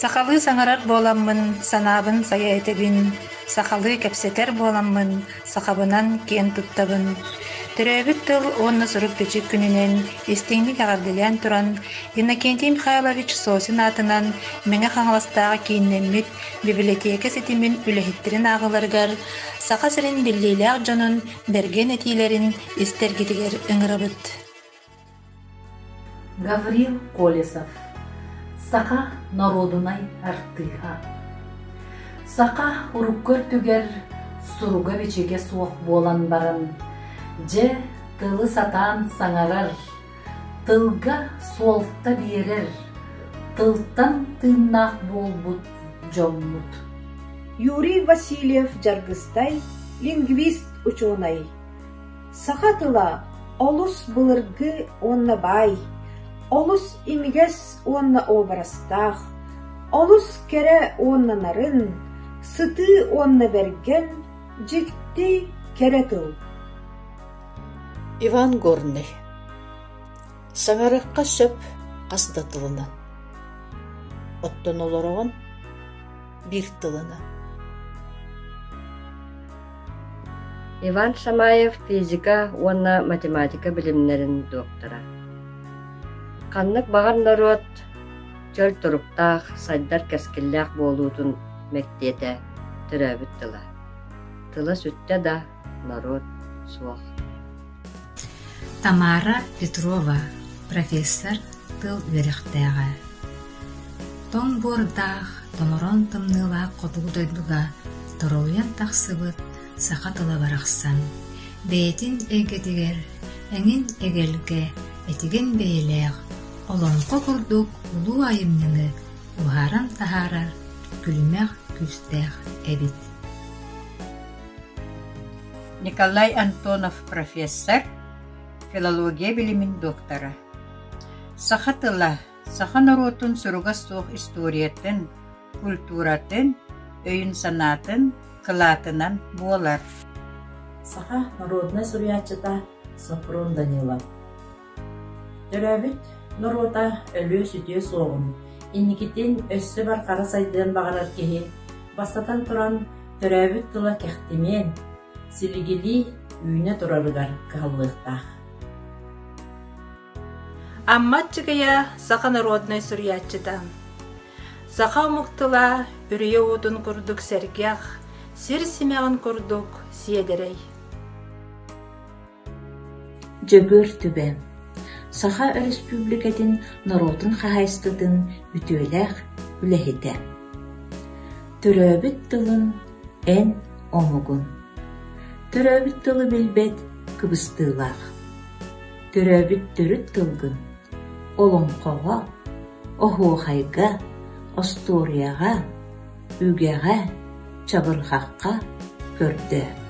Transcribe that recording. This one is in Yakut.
Сахалыы саҥарар буоламмын, санаабын сайа этэбин, сахалыы кэпсэтэр буоламмын, сахабынан киэн туттабын. Төрөөбүт тыл уонна сурук-бичик күнүнэн истиҥник эҕэрдэлээн туран, Иннокентий Михайлович Сосин аатынан Мэҥэ Хаҥаластааҕы кииннэммит бибилэтиэкэ ситимин үлэһиттэрин ааҕыыларыгар Саха сирин биллиилээх дьонун бэргэн этиилэрин истэргитигэр ыҥырабыт. Гаврил Колесов Саха норуодунай артыыһа Саха урукку өртүгэр суруга-бичигэ суох буолан баран, дьэ, тылы сатаан саҥарар, тылга суолта биэрэр, тылтан тыыннаах буолбут дьоммут. Юрий Васильев-Дьаргыстай лингвист учуонай Саха тыла олус былыргы уонна баай, олус имигэс уонна уобарастаах, олус кэрэ уонна нарын, сытыы уонна бэргэн, дьикти кэрэ тыл. Иван Горный Саҥарыахха сөп хас да тылынан, оттон олороҕун биир тылынан. Иван Шамаев физика уонна математика билимнэрин доктора. Ханнык баҕар норуот чөл туруктаах, сайдар кэскиллээх буолуутун мэктиэтэ төрөөбүт тыла. Тыла сүттэ да, норуот суох. Тамара Петрова, профессор, тыл үөрэхтээҕэ. Тоҥ буордаах, томороон тымныылаах хотугу дойдуга торолуйан тахсыбыт саха тыла барахсан, бэйэтин эйгэтигэр эҥин эгэлгэ этигэн бэйэлээх олоҥхо курдук улуу айымньыны уһааран таһаарар күлүмэх күүстээх эбит. Николай Антонов профессор, филология билимин доктора. Саха тыла саха норуотун суруга суох историятын, культуратын, өйүн-санаатын кылаатынан буолар. Саха народнай суруйааччыта Софрон Данилов Төрөөбүт норуота өлүө-сүтүө суоҕун, инникитин өссө барҕара сайдыан баҕарар киһи, бастатан туран, төрөөбүт тыла кэхтимиэн, силигилии үүнэ турарыгар кыһаллыахтаах. Амма Аччыгыйа саха народнай суруйааччыта. Саха омук тыла үрүйэ уутун курдук сэргэх, сир симэҕин курдук сиэдэрэй. Дьөгүөр Түбэ Саха Өрөспүүбүлүкэтин норуотун хаһаайыстыбатын үтүөлээх үлэһитэ. Төрөөбүт тылын эн омугун. Төрөөбүт тылы билбэт кыбыстыылаах. Төрөөбүт төрүт тылгын олоҥхоҕо, оһуохайга, остуоруйаҕа, үгэҕэ, чабырҕахха көрдөө.